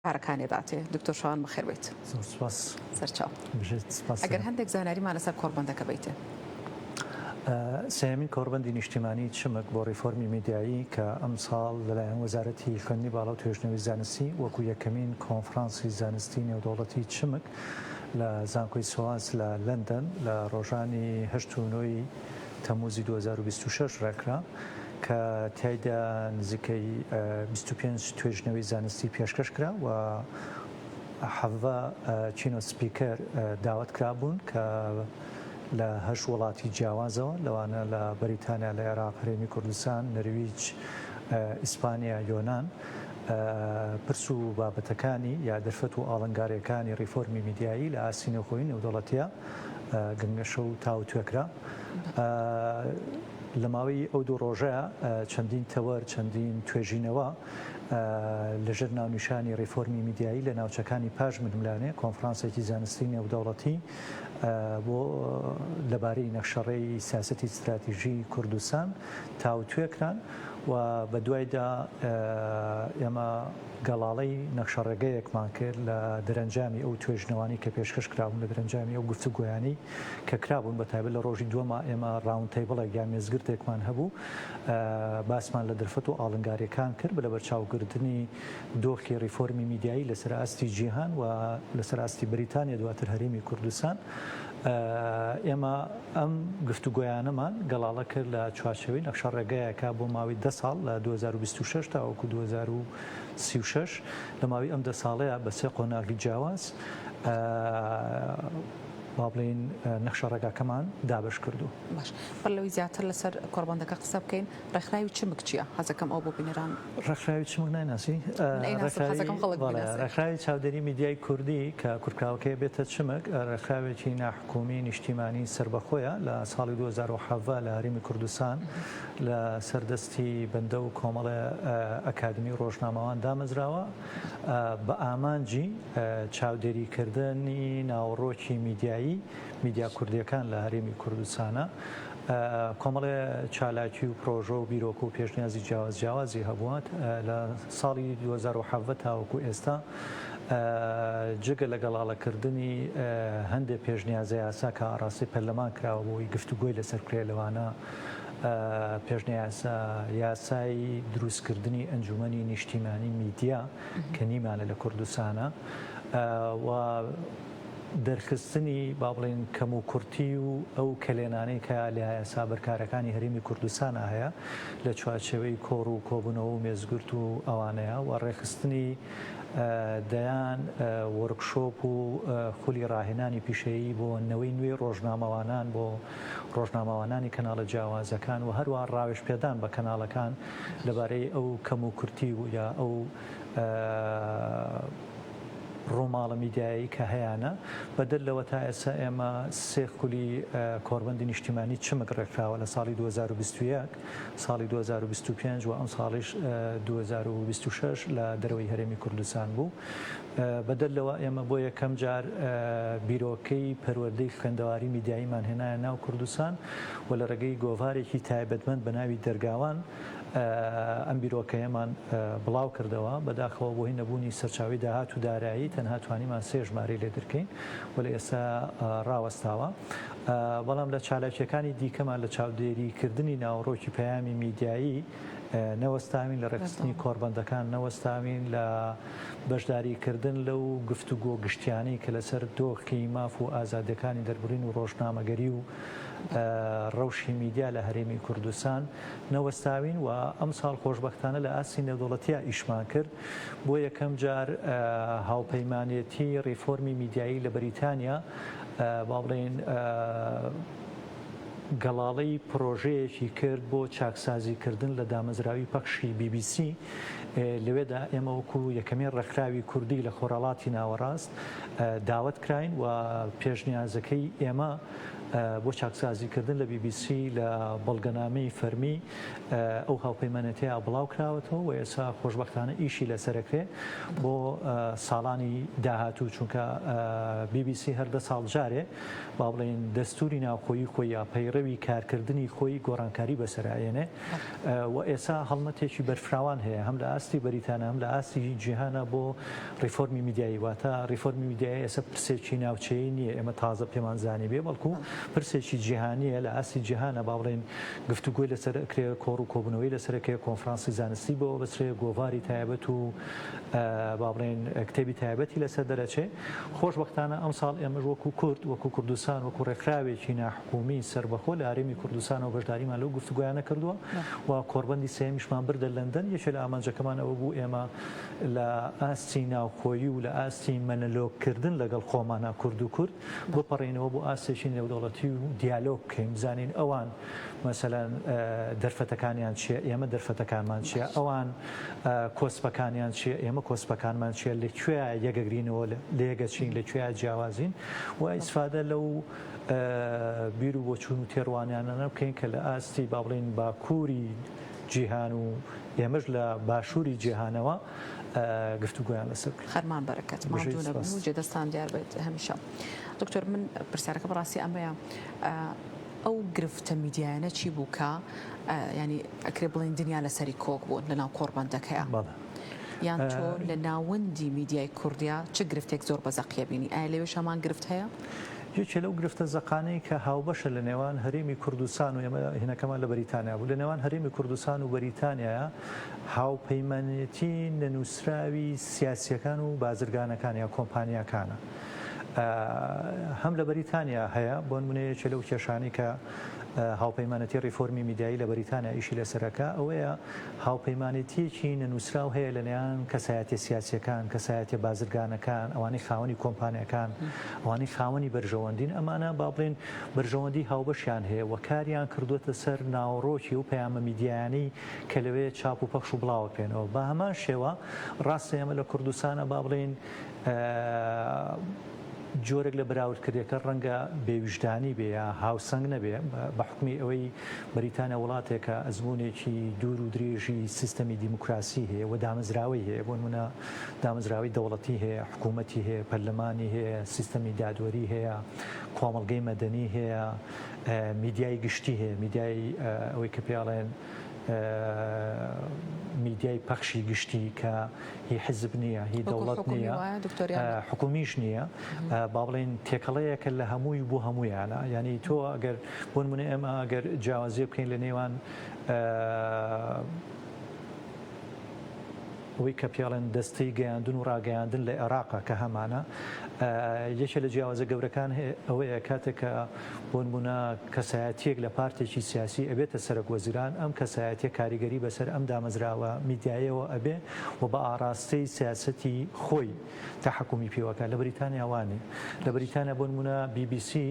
کارەکانی داتێ. دکتۆر شوان بەخێر بێیت. زۆر سوپاس. سەرچاو. بژیت سوپاس. ئەگەر هەندێک زانیاریمان لەسەر کۆڕبەندەکە بەیتێ. سێیەمین کۆڕبەندی نیشتیمانی چمک بۆ ڕیفۆرمی میدیایی کە ئەمساڵ لەلایەن وەزارەتی خوێندنی باڵا و توێژینەوەی زانستی وەکو یەکەمین کۆنفرانسی زانستی نێودەوڵەتی چمک لە زانکۆی سۆاس لە لەندەن لە ڕۆژانی هەشت و نۆی تەمووزی 2026 ڕێکرا کە تیایدا نزیکەی 25 توێژینەوەی زانستی پێشکەش کرا و 17 keynote speaker داوەت کرابوون کە لە هەشت وڵاتی جیاوازەوە لەوانە لە بەریتانیا، لە عێراق، هەرێمی کوردستان، نەرویج، ئیسپانیا، یۆنان پرس و بابەتەکانی یا دەرفەت و ئاڵنگارییەکانی ڕیفۆرمی میدیایی لە ئاستی نێوخۆیی و نێودەوڵەتییا گەنگەشە و تاوتوێ کرا. لە ماوەی ئەو دوو ڕۆژە چەندین تەوەر، چەندین توێژینەوە لەژێر ناونیشانی ڕیفۆرمی میدیایی لە ناوچەکانی پاش ململانێ، کۆنفرانسێکی زانستی نێودەوڵەتی بۆ لەبارەی نەخشەڕێی سیاسەتی ستراتیژی کوردستان تاوتوێ کران و بەدوایدا ئێمە گەڵاڵەی نەخشەڕێگەیەکمان کرد لە دەرەنجامی ئەو توێژینەوانەی کە پێشکەش کرابوون، لە دەرەنجامی ئەو گفتوگۆیانەی کە کرابوون، بە تایبەت لە ڕۆژی دووەما ئێمە round table ێک یان مێزگردێکمان هەبوو، باسمان لە دەرفەت و ئاڵنگارییەکان کرد بە لەبەرچاوگرتنی دۆخی ڕیفۆرمی میدیایی لەسەر ئاستی جیهان و لەسەر ئاستی بەریتانیا دواتر هەرێمی کوردستان. ئێمە ئەم گفتوگۆیانەمان گەڵاڵە کرد لە چوارچێوەی نەخشەڕێگایەکە بۆ ماوەی دە ساڵ لە 2026 تاوەکو 2036 لە ماوەی ئەم دە ساڵەیە بە سێ قۆناغی جیاواز با بڵێین نەخشەڕێگاکەمان دابەش کردووە. باش بەر لەوەی زیاتر لەسەر کۆڕبەندەکە قسە بکەین، ڕێکخراوی چمک چییە؟ حەزەکەم ئەوە بۆ بینەران. ڕێکخراوی چمک نایناسی؟ من ئەیناسم، حەزەکەم خەڵک بیناسێ. ڕێکخراوی چاودێری میدیای کوردی کە کورتکراوەکەی بێتە چمک، ڕێکخراوێکی ناحکومی نیشتیمانی سەربەخۆیە لە ساڵی 2017 لە هەرێمی کوردستان لە سەر دەستی بەندە و کۆمەڵێ ئەکادمی ڕۆژنامەوان دامەزراوە بە ئامانجی چاودێریکردنی ناوەڕۆکی میدیایی میدیا کوردییەکان لە هەرێمی کوردستانە کۆمەڵێ چالاکی و پرۆژە و بیرۆکە و پێشنیازی جیاواز جیاوازی هەبووە لە ساڵی 2017 تاوەکو ئێستا جگە لە گەڵاڵەکردنی هەندێک پێشنیازە یاسا کە ئاڕاستەی پەرلەمان کراوە بۆی گفتوگۆی لەسەر بکرێت لەوانە پێشنیازە یاسای دروستکردنی ئەنجومەنی نیشتیمانی میدیا کە نیمانە لە کوردستانە و دەرخستنی با بڵێین کەموکوڕتی و ئەو کەلێنانەی کە لە یاسا بەرکارەکانی هەرێمی کوردستانا هەیە لە چوارچێوەی کۆڕ و کۆبوونەوە و مێزگرت و ئەوانەیە و ڕێکخستنی دەیان وۆرکشۆپ و خولی ڕاهێنانی پیشەیی بۆ نەوەی نوێی ڕۆژنامەوانان بۆ ڕۆژنامەوانانی کەناڵە جیاوازەکان و هەروەها ڕاوێژپێدان بە کەناڵەکان لەبارەی ئەو کەموکورتی و یا ئەو ڕووماڵە میدیایەی کە هەیانە، بەدەر لەوە تا ئێستا ئێمە سێ خولی کۆڕبەندی نیشتیمانی چمک ڕێکخراوە لە ساڵی 2021، ساڵی 2025 و ئەمساڵیش 2026 لە دەرەوەی هەرێمی کوردستان بوو. بەدەر لەوە ئێمە بۆ یەکەم جار بیرۆکەی پەروەردەی خوێندەواری میدیاییمان هێنایە ناو کوردستان و لە ڕێگەی گۆڤارێکی تایبەتمەند بە ناوی دەرگاوان ئەم بیرۆکەیەمان بڵاو کردەوە، بەداخەوە بۆهی نەبوونی سەرچاوەی داهات و دارایی تەنها توانیمان سێ ژمارەی لێ درکەین و لە ئێستا ڕاوەستاوە. بەڵام لە چالاکییەکانی دیکەمان لە چاودێریکردنی ناوەڕۆکی پەیامی میدیایی نەوەستاوین، لە ڕێکخستنی کۆڕبەندەکان نەوەستاوین، لە بەشداریکردن لەو گفتوگۆ گشتیانەی کە لەسەر دۆخی ماف و ئازادییەکانی دەربڕین و ڕۆژنامەگەری و ڕەوشی میدیا لە هەرێمی کوردستان نەوەستاوین و ئەمساڵ خۆشبەختانە لە ئاستی نێودەوڵەتیا ئیشمان کرد بۆ یەکەم جار هاوپەیمانێتی ڕیفۆرمی میدیایی لە بەریتانیا با بڵێین گەڵاڵەی پڕۆژەیەکی کرد بۆ چاکسازیکردن لە دامەزراوی پەخشی بی بی سی لەوێدا ئێمە وەکو یەکەمین ڕێکخراوی کوردی لە خۆرهەڵاتی ناوەڕاست داوەت کراین و پێشنیازەکەی ئێمە بۆ چاکسازیکردن لە بی بی سی لە بەڵگەنامەی فەرمی ئەو هاوپەیمانێتیە بڵاو کراوەتەوە و ئێستا خۆشبەختانە ئیشی لەسەرەکرێ بۆ ساڵانی داهاتوو چونکە بی بی سی هەر دە ساڵ جارێ با بڵێین دەستوری ناوخۆیی خۆی یا پەیڕەوی کارکردنی خۆی گۆڕانکاری بەسەرا ئێنێ و ئێستا هەڵمەتێکی بەرفراوان هەیە هەم لە. ئاستی بەریتانیا هەم لە ئاستی جیهانا بۆ ڕیفۆرمی میدیایی، واتە ڕیفۆرمی میدیایی ئێستا پرسێکی ناوچەیی نییە ئێمە تازە پێمان زانیبێ، بەڵکو پرسێکی جیهانییە لە ئاستی جیهانا با بڵێین گفتوگۆی لەسەر ئەکرێ، کۆڕ و کۆبوونەوەی لەسەر ئەکرێ، کۆنفرانسی زانستی بۆ ئەبەسترێ، گۆڤاری تایبەت و با بڵێین کتێبی تایبەتی لەسەر دەرەچێ. خۆشبەختانە ئەمساڵ ئێمەش وەکو کورد، وەکو کوردستان، وەکو ڕێکخراوێکی ناحکومی سەربەخۆ لە هەرێمی کوردستانەوە بەشداریمان لەو گفتوگۆیانە کردووە و کۆڕبەندی سێیەمیشمان بردە لەندەن. یەکێ لە ئامانجەکەمان ئەوە بوو ئێمە لە ئاستی ناوخۆیی و لە ئاستی مەنەلۆگ کردن لەگەڵ خۆمانا کورد و کورد بپەڕینەوە بۆ ئاستێکی نێودەوڵەتی و دیالۆگ بکەین بزانین ئەوان مەسەلەن دەرفەتەکانیان چییە ئێمە دەرفەتەکانمان چییە ئەوان کۆسپەکانیان چییە ئێمە کۆسپەکانمان چییە لە کوێ یەکەگرینەوە لە یەکەچین لە کوێ جیاوازین و ئیسفادە لەو بیر و بۆچوون و تێڕوانیانانە بکەین کە لە ئاستی با بڵێین باکووری جیهان و ئێمەش لە باشووری جیهانەوە گفتوگۆیان لەسەر بکەین. خەرمان بەرەکەت ماندوو نەبن و جێدەستان دیار بێت هەمیشە. دکتۆر من پرسیارەکە بەڕاستی ئەمەیە ئەو گرفتە میدیایانە چی بوو کە ینی ئەکرێ بڵێن دنیا لەسەری کۆک بوون لە ناو کۆڕبەندەکەیە یان تۆ لە ناوەندی میدیای کوردیا چ گرفتێک زۆر بە زەقیە بینی ئایا لەوێش هەمان گرفت هەیە؟ یەکێ لەو گرفتە زەقانەی کە هاوبەشە لە نێوان هەرێمی کوردستان و ئێمە هینەکەمان لە بەریتانیا بوو لە نێوان هەرێمی کوردستان و بەریتانیایە هاوپەیمانێتی نەنووسراوی سیاسیەکان و بازرگانەکان یا کۆمپانیاکانە هەم لە بەریتانیا هەیە بۆ نمونە یەکێ لەو کێشانەی کە هاوپەیمانەتی ڕیفۆرمی میدیایی لە بەریتانیا ئیشی لەسەرەکە ئەوەیە هاوپەیمانێتییەکی نەنووسراو هەیە لە نێوان کەسایەتیە سیاسیەکان، کەسایەتیە بازرگانەکان، ئەوانەی خاوەنی کۆمپانیاکان، ئەوانەی خاوەنی بەرژەوەندین، ئەمانە با بڵێین بەرژەوەندی هاوبەشیان هەیە و کاریان کردووەتە سەر ناوەڕۆکی ئەو پەیامە میدیایانەی کە لەوێ چاپ و پەخش و بڵاوەکرێنەوە. بە هەمان شێوە ڕاستە ئێمە لە کوردستانا با بڵێین جۆرێک لە بەراوردکردەکە ڕەنگە بێویژدانی بێ یا هاوسەنگ نەبێ بە حوکمی ئەوەی بەریتانیا وڵاتێکە ئەزموونێکی دوور و درێژی سیستەمی دیموکراسی هەیە و دامەزراوەی هەیە بۆ نمونە دامەزراوەی دەوڵەتی هەیە حکوومەتی هەیە پەرلەمانی هەیە سیستەمی دادوەری هەیە کۆمەڵگەی مەدەنی هەیە میدیای گشتی هەیە میدیای ئەوەی کە پێڵێن میدیای پەخشی گشتی کە هی حزب نییە هی دەوڵەت نییە حکومیش نییە با بڵێین تێکەڵەیەکە لە هەمووی بۆ هەموویانە یعنی تۆ ئەگەر بۆ نمونە ئێمە ئەگەر جیاوازیە بکەین لە نێوان ئەوەی کە پێڵێن دەستەی گەیاندن و ڕاگەیاندن لە عێراقا کە هەمانە یەکێ لە جیاوازە گەورەکان ئەوەیە کاتێک کە بۆ نمونە کەسایەتیەک لە پارتێکی سیاسی ئەبێتە سەرەک وەزیران ئەم کەسایەتیە کاریگەری بەسەر ئەم دامەزراوە میدیایەوە ئەبێ و بە ئاڕاستەی سیاسەتی خۆی تەحەکومی پێوە ئەکات. لە بەریتانیا وا نیە. لە بەریتانیا بۆ نمونە بی بی سی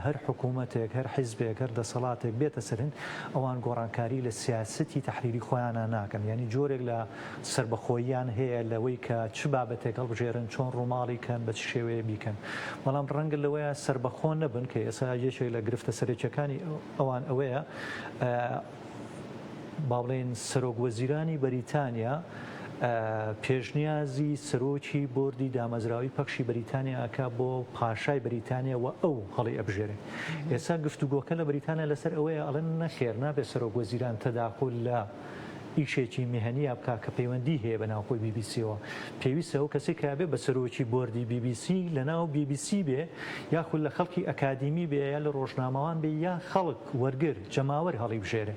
هەر حکومەتێک، هەر حیزبێک، هەر دەسەڵاتێک بێتە سەر هند ئەوان گۆڕانکاری لە سیاسەتی تەحریری خۆیانا ناکەن. یانی جۆرێک لە سەربەخۆییان هەیە لەوەی کە چ بابەتێک هەڵبژێرن، چۆن ڕووماڵی کەن، بە چ شێوەیە بیکەن. بەڵام ڕەنگە لەوەیا سەربەخۆ نەبن کە ئێستا یەکێک لە گرفتە سەرەکیەکانی ئەوان ئەوەیە با بڵێین سەرۆک وەزیرانی بەریتانیا پێشنیازی سەرۆکی بۆردی دامەزراوەی پەخشی بەریتانیا ئەکا بۆ پاشای بەریتانیا و ئەو هەڵی ئەبژێرێ. ئێستا گفتوگۆکە لە بەریتانیا لەسەر ئەوەیە ئەڵێن نەخێر نابێ سەرۆک وەزیران تەداخول لە ئیشێکی میهەنیا بکا کە پەیوەندی هەیە بە ناوخۆی بی بی سیەوە. پێویستە ئەو کەسەی کە ئەبێ بە سەرۆکی بۆردی بی بی سی لە ناو بی بی سی بێ یاخود لە خەڵکی ئەکادیمی بێ یا لە ڕۆژنامەوان بێ یا خەڵک وەرگر، جەماوەر هەڵیبژێرێ.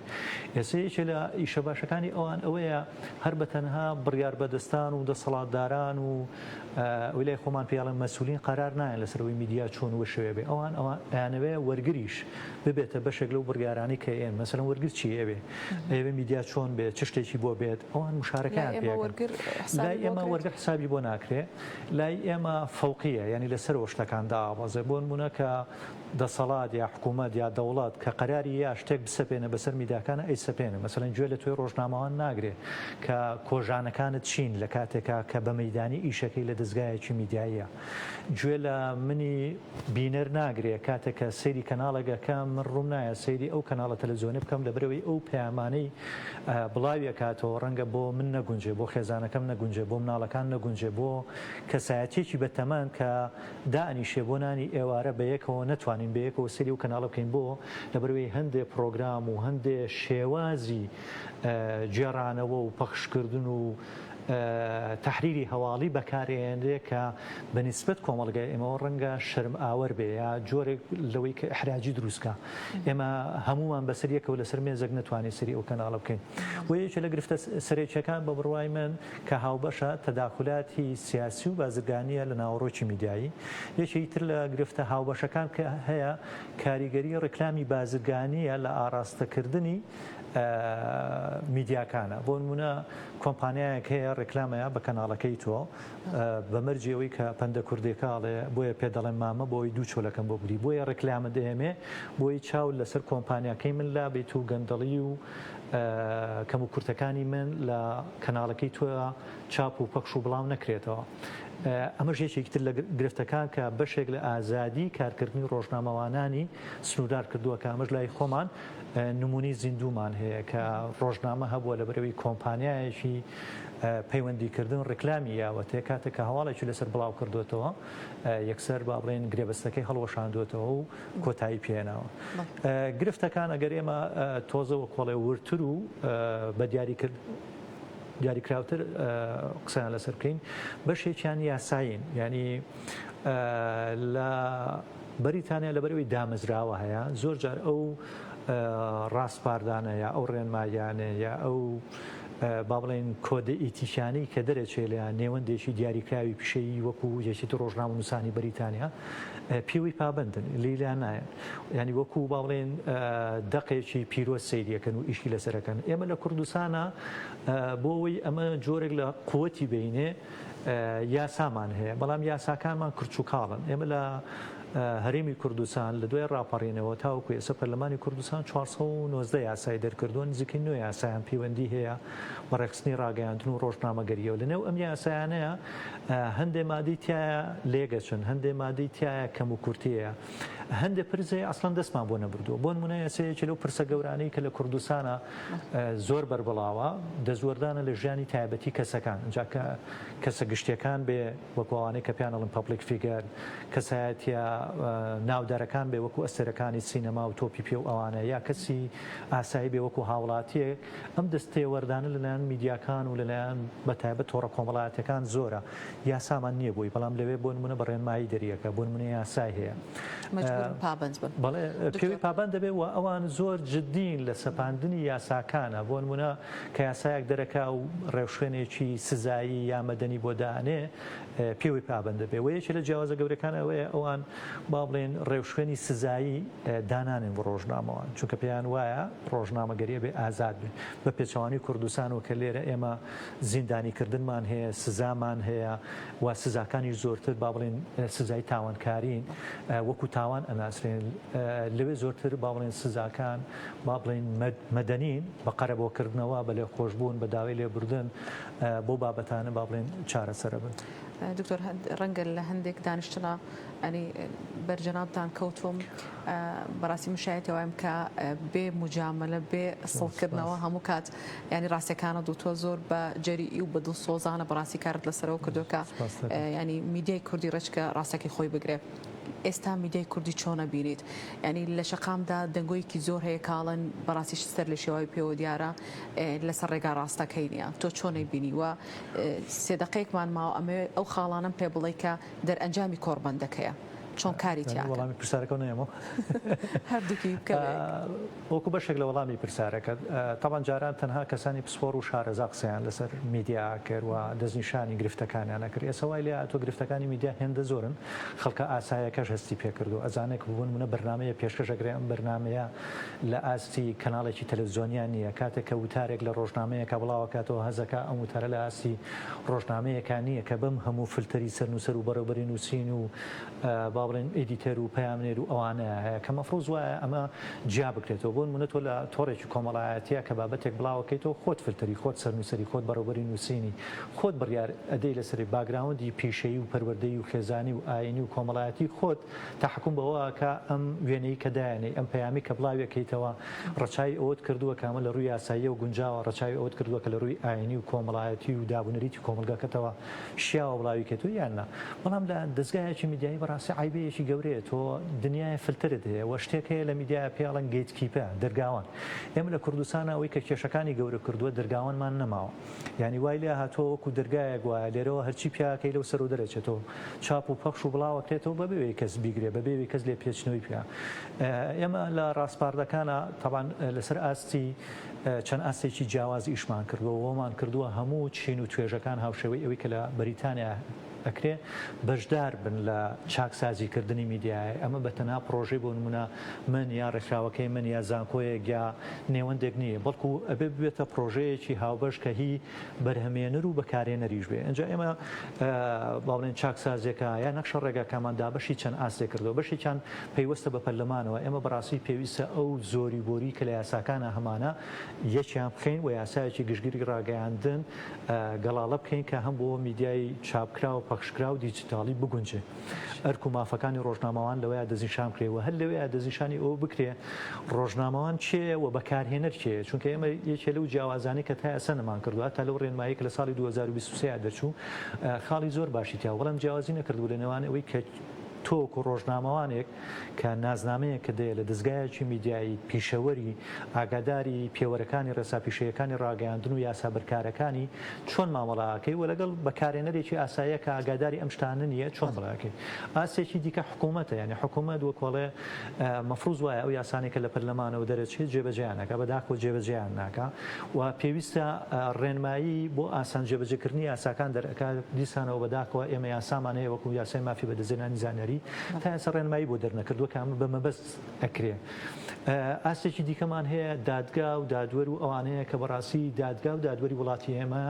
ئێستا یەکێ لە ئیشە باشەکانی ئەوان ئەوەیە هەر بە تەنها بڕیاربەدەستان و دەسەڵاتداران و ئەوەی لای خۆمان پێی ئەڵێن مەسولین قەرار نایەن لەسەر ئەوەی میدیا چۆن و شێوێ بێ. ئەوان ئەوان ئەیانەوێ وەرگریش ببێتە بەشێک لەو بڕیارانەی کە ئێن. مەسەلەن وەرگر چی ئەوێ؟ ئەیەوێ میدیا چۆن بێ؟ چ شتێکی بۆ بێت؟ ئەوان مشارەکەیان پێ ئەکەن. لای ئێمە وەرگر حسابی بۆ ناکرێ. لای ئێمە فەوقیە یانی لەسەرەوە شتەکان دائەبەزێ. بۆ نموونە کە دەسەڵات یا حکوومەت یا دەوڵەت کە قەراری یا شتێک بسەپێنێ بەسەر میداکانا ئەیسەپێنێ. مەسەلەن گوێ لە تۆی ڕۆژنامەوان ناگرێ کە کۆژانەکانت چین لە کاتێکا کە بە مەیدانی ئیشەکەی لە دەزگایەکی میدیاییە. گوێ لە منی بینەر ناگرێ کاتێک کە سەیری کەناڵێک ئەکەم من ڕووم نایە سەیری ئەو کەناڵە تەلەفزیۆنە بکەم لەبەرئەوەی ئەو پەیامانەی بڵاوی. بڵاوی ئەکاتەوە ڕەنگە بۆ من نەگونجێ، بۆ خێزانەکەم نەگونجێ، بۆ مناڵەکان نەگونجێ، بۆ کەسایەتیەکی بەتەمەن کە دائەنیشێ بۆ نانی ئێوارە بەیەکەوە نەتوانین بەیەکەوە سەیری ئەو کەناڵە بکەین بۆ؟ لەبەرئەوەی هەندێ پڕۆگرام و هەندێ شێوازی گێڕانەوە و پەخشکردن و تەحریری هەواڵی بەکارئەیەنرێ کە بە نیسبەت کۆمەڵگای ئێمەوە ڕەنگە شەرمئاوەر بێ یا جۆرێک لەوەی کە ئیحراجی دروست کا ئێمە هەموومان بەسەر یەکەوە لەسەر مێزێک نەتوانین سەیری ئەو کەناڵە بکەین. بۆیە یەکێ لە گرفتە سەرەکییەکان بە بڕوای من کە هاوبەشە تەداخولاتی سیاسی و بازرگانییە لە ناوەڕۆکی میدیایی. یەکێکی تر لە گرفتە هاوبەشەکان کە هەیە کاریگەری ڕیکلامی بازرگانییە لە ئاڕاستەکردنی میدیاکانە. بۆ نموونە کۆمپانیایەک هەیە ڕێکلامەیە بە کەناڵەکەی تۆ بە مەرجی ئەوەی کە پەندە کوردێکە ئەڵێ بۆیە پێ دەڵێم مامە بۆ ئەوەی دوو چۆلەکەم بۆ بگری بۆیە ڕێکلامە دەیەمێ بۆی چاو لەسەر کۆمپانیاکەی من لابیت و گەندەڵی و کەم و کورتەکانی من لە کەناڵەکەی تۆ چاپ و پەخش و بڵاو نەکرێتەوە. ئەمەش یەکێکی تر لە گرفتەکان کە بەشێک لە ئازادی کارکردنی ڕۆژنامەوانانی سنووردار کردووە کە ئەمەش لای خۆمان نمونەی زیندوومان هەیە کە ڕۆژنامە هەبووە لەبەرئەوەی کۆمپانیایەکی پەیوەندیکردن ڕیکلامی یاوەتێ کاتێک کە هەواڵێکی لەسەر بڵاو کردوێتەوە یەکسەر با بڵێن گرێبەستەکەی هەڵوەشاندوێتەوە و کۆتایی پێناوە گرفتەکان ئەگەر ئێمە تۆزەوە کۆڵێ ورتر و بە دیاریکرد دیاریکراوتر قسەیان لەسەر بکەین بەشێکیان یاسایین ینی لە بەریتانیا لەبەرئەوەی دامەزراوە هەیە زۆر جار ئەو ڕاسپاردانە یا ئەو ڕێنماییانە یا ئەو با بڵێین کۆدە ئیتیکیانەی کە دەرەچێ لە نێوەندێکی دیاریکراوی پیشەیی وەکو یەکێتی ڕۆژنامەنووسانی بەریتانیا پێوەی پابەندن لێی لا نایەن یعنی وەکو با بڵێن دەقێکی پیرۆز سەیریەکەن و ئیشی لەسەرەکەن ئێمە لە کوردستانە بۆ ئەوەی ئەمە جۆرێک لە قوتی بینێ یاسامان هەیە، بەڵام یاساکانمان کرچوکاڵن. ئێمە لە هەرێمی کوردستان لە دوای ڕاپەڕینەوە تاوەکو ئێستا پەرلەمانی کوردستان 419 یاسای دەرکردووە، نزیکەی نۆ یاسایان پەیوەندی هەیە بە ڕێکخستنی ڕاگەیاندن و ڕۆژنامەگەرییەوە. لەنێو ئەم یاسایانەیە هەندێ مادەی تیایە لێگەچن، هەندێ مادەی تیایە کەموکورتی هەیە. هەندێ پرس هەیە ئەسڵەن دەستمان بۆ نەبردووە. بۆ نموونە ئێستا یەکێ لەو پرسە گەورانەی کە لە کوردستانا زۆر بەربڵاوە، دەستوەردانە لە ژیانی تایبەتی کەسەکان، جا کە کەسە گشتییەکان بێ وەکو ئەوانەی کە پێیان ئەڵێن public figure، کەسایەتییە ناودارەکان بێ وەکو ئەستێرەکانی سینەما و تۆپی پێ و ئەوانە، یا کەسی ئاسایی بێ وەکو هاوڵاتییەک، ئەم دەستتێوەردانە لەلایەن میدیاکان و لەلایەن بەتایبەت تۆڕە کۆمەڵایەتییەکان زۆرە. یاسامان نییە بۆی، بەڵام لەوێ بۆ نموونە بە ڕێنمایی دەریەکە، بۆ نموونە یاسای هەیە. مەجبوورن پابەند بن. بەڵێ پێوەی پابەند دەبێت و ئەوان زۆر جددین لە سەپاندنی یاساکانە، بۆ نموونە کە یاسایەک دەرەکا و ڕێوشوێنێکی سزایی یا مەدەنی بۆ دائەنێ پێوەی پابەند دەبێت و یەکێ لە جیاوازە گەورەکان ئەوەیە ئەوان با بڵێین ڕێوشوێنی سزایی دانانێن بۆ ڕۆژنامەوان چونکە پێیان وایە ڕۆژنامەگەری ئەبێ ئازاد بێ بە پێچەوانەی کوردستان و کە لێرە ئێمە زیندانی کردنمان هەیە، سزامان هەیە و سزاکانیش زۆرتر با بڵێین سزای تاوانکارین وەکو تاوان ئەناسرێن، لەوێ زۆرتر با بڵێین سزاکان با بڵێین مەدەنین بە قەرەبۆکردنەوە، بە لێخۆشبوون، بە داوای لێبوردن بەو بابەتانە با بڵێین چارەسەرەبن. دکتۆر ڕەنگە لە هەندێک دانیشتنا ئەنی بەر جەنابتان کەوتوم بەڕاستی من شایەتی ئەوەم کە بێ مجاملە بێ سڵکردنەوە هەموو کات ینی ڕاستەکانە دوتوە زۆر بە جەریئی و بە دڵسۆزانە بەڕاستی کارت لەسەرەوە کردووە کە ینی میدیای کوردی ڕێچکە ڕاستەکەی خۆی بگرێ. ئێستا میدیای کوردی چۆنە بینیت ینی لە شەقامدا دەنگۆیەکی زۆر هەیە کاڵن بەڕاستی سەر لە شێواوی پێوە دیارە لەسەر ڕێگا ڕاستەکەی نییە تۆ چۆنەی بینی وە سێ دەقەیەکمان ماوە ئەمەوێ ئەو خاڵانەم پێ بڵێ کە دەرئەنجامی کۆڕبەندەکەیە چۆن کاری تیا ئەکەن؟ وەڵامی پرسیارەکەو نەیەمەوە. هەردووکی بکە بە یەک. وەکو بەشێک لە وەڵامی پرسیارەکەت، تەبعەن جاران تەنها کەسانی پسپۆڕ و شارەزا قسەیان لەسەر میدیا ئەکرد و دەستنیشانی گرفتەکانیان ئەکرد، ئێستا وای لێهاتووە گرفتەکانی میدیا هێندە زۆرن خەڵکە ئاسایەکەش هەستی پێکردووە ئەزانێ کە بۆ نموونە بەرنامەیە پێشکەش ئەکرێ ئەم بەرنامەیە لە ئاستی کەناڵێکی تەلەفزیۆنیا نییە، کاتێک کە وتارێک لە ڕۆژنامەیەکا بڵاوئەکاتەوە هەزەکا ئەم وتارە لە ئاستی ڕۆژنامەیەکا نییە کە بەم هەموو فلتەری سەرنووسەر و بەڕێوبەری نووسین و با. بڵێن editor و پەیامنێر و ئەوانەیە هەیە کە مەفروز وایە ئەمە جیا بکرێتەوە. بۆ نموونە تۆ لە تۆڕێکی کۆمەڵایەتییە کە بابەتێک بڵاوەکەیتەوە خۆت فلتەری، خۆت سەرنووسەری، خۆت بەڕێوبەری نووسینی، خۆت بڕیار ئەدەی لەسەری background ی پیشەیی و پەروەردەیی و خێزانی و ئایینی و کۆمەڵایەتی خۆت تەحەکوم بەوە ئەکا ئەم وێنەی کە دایەنێی، ئەم پەیامەی کە بڵاوی ئەکەیتەوە ڕەچاوی ئەوەت کردووە کە ئەمە لە ڕووی یاساییەوە گونجاوە، ڕەچاوی ئەوەت کردووە کە لە ڕووی ئایینی و کۆمەڵایەتی و دابونەریتی کۆمەڵگەکەتەوە شیاوە بڵاوی کەیتەوە یان نا. بەڵام لە دەزگایەکی میدیایی بەڕاستی عەیبەیەکی گەورەیە تۆ دنیایە فلتەرت هەیە و شتێک هەیە لە میدیایا پێی ئەڵێن gatekeeper دەرگاوان ئێمە لە کوردستانا ئەوەی کە کێشەکانی گەورە کردووە دەرگاوانمان نەماوە یانی وای لێ هاتووە وەکو دەرگایەک وایە لێرەوە هەرچی پیاکەی لەو سەرەوە دەرەچێتەوە چاپ و پەخش و بڵاوەکرێتەوە بەبێ ئەوەی کەس بیگرێ بەبێ ئەوەی کەس لێپێچنەوەی پێ ئێمە لە ڕاسپاردەکانا تەبعەن لەسەر ئاستی چەند ئاستێکی جیاواز ئیشمان کردووە و وەمان کردووە هەموو چین و توێژەکان هاوشێوەی ئەوەی کە لە بەریتانیا ئەکرێ بەشدار بن لە چاکسازی کردنی میدیای، ئەمە بە تەنها پڕۆژەی بۆ نموونە من یا ڕێکخراوەکەی من یا زانکۆیەک یا نێوەندێک نییە بەڵکو ئەبێ ببێتە پڕۆژەیەکی هاوبەش کە هی بەرهەمێنەر و بەکارهێنەریش بێ ئینجا ئێمە با بڵێین چاکسازیەکە یا نەخشە ڕێگاکەمان دابەشی چەند ئاستێک کردەوە بەشێکیان پەیوەستە بە پەرلەمانەوە ئێمە بەڕاستی پێویستە ئەو زۆری بۆری کە لە یاساکانا هەمانە یەکیان بخەین و یاسایەکی گشتگیری ڕاگەیاندن گەڵاڵە بکەین کە هەم بۆ میدیای چاپکراو و پەخشکراو و دیجیتاڵی بگونجێ. ئەرک و مافەکانی ڕۆژنامەوان لەوەیا دەستنیشان بکرێ و هەر لەوێیا دەستنیشانی ئەوە بکرێ ڕۆژنامەوان کێیە و بەکارهێنەر کێیە چونکە ئێمە یەکێ لەو جیاوازانەی کە تا ئێستا نەمانکردووە هەتا لەو ڕێنماییەی کە لە ساڵی 2023 یا دەرچوو خاڵی زۆر باشی تیا بوو بەڵام جیاوازی نەکردبوو لە نێوان ئەوەی کە تۆ وەکو ڕۆژنامەوانێک کە نازنامەیەکت هەیە لە دەزگایەکی میدیایی پیشەوەری ئاگاداری پێوەرەکانی ڕێسا پیشەیەکانی ڕاگەیاندن و یاسا بەرکارەکانی چۆن مامەڵە ئەکەی و لەگەڵ بەکارهێنەرێکی ئاساییە کە ئاگاداری ئەم شتانە نییە چۆن مامەڵە ئەکەی ئاستێکی دیکە حکوومەتە یانی حکوومەت وەک ئەڵێ مەفروز وایە ئەو یاسانەی کە لە پەرلەمانەوە دەرەچێت جێبەجێیان ناکا بەداخەوە جێبەجێیان ناکا و پێویستە ڕێنمایی بۆ ئاسان جێبەجێکردنی یاساکان دەرئەکا دیسانەوە بەداخەوە ئێمە یاسامان هەیە وەکو یاسای مافی بەدەستهێنانی زانیاری تا ئێستا ڕێنمایی بۆ دەرنەکردووە کە ئەمە بە مەبەست ئەکرێ. ئاستێکی دیکەمان هەیە دادگا و دادوەر و ئەوانەیە کە بەڕاستی دادگا و دادوەری وڵاتی ئێمە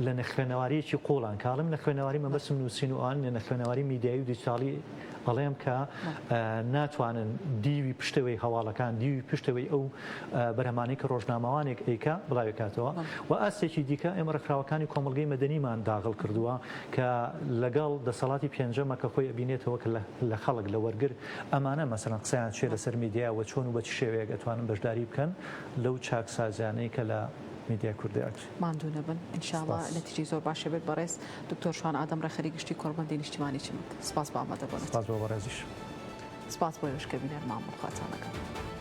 لە نەخوێنەوارییەکی قووڵان کە ئەڵێم نەخوێنەواری مەبەستم نووسین و ئەوان نییە نەخوێنەواری میدیایی و دیجیتاڵی ئەڵێم کە ناتوانن دیوی پشتەوەی هەواڵەکان دیوی پشتەوەی ئەو بەرهەمانەی کە ڕۆژنامەوانێک ئەیکا بڵاوی کاتەوە و ئاستێکی دیکە ئێمە ڕێکخراوەکانی کۆمەڵگەی مەدەنیمان داغڵ کردووە کە لەگەڵ دەسەڵاتی پێنجەمە کە خۆی ئەبینێتەوە کە لە خەڵک لە وەرگر ئەمانە مەسەلەن قسەیان چیە لەسەر میدیا و چۆن و بە چ شێوەیەک ئەتوانن بەشداری بکەن لەو چاکسازیانەی کە لە میدیای کوردی ئەکرێ. ماندوو نەبن ان شاء اللە سپاس. نەتیجەی زۆر باشی بێت بەڕێز دکتۆر شوان ئادەم ڕێکخەری گشتی کۆڕبەندی نیشتیمانی چمک سپاس بۆ ئامادەبوونت. سپاس بۆ بەڕێزیش. سپاس بۆ ئێوەش کە بینەرمان بوون خواتان لەگەڵ.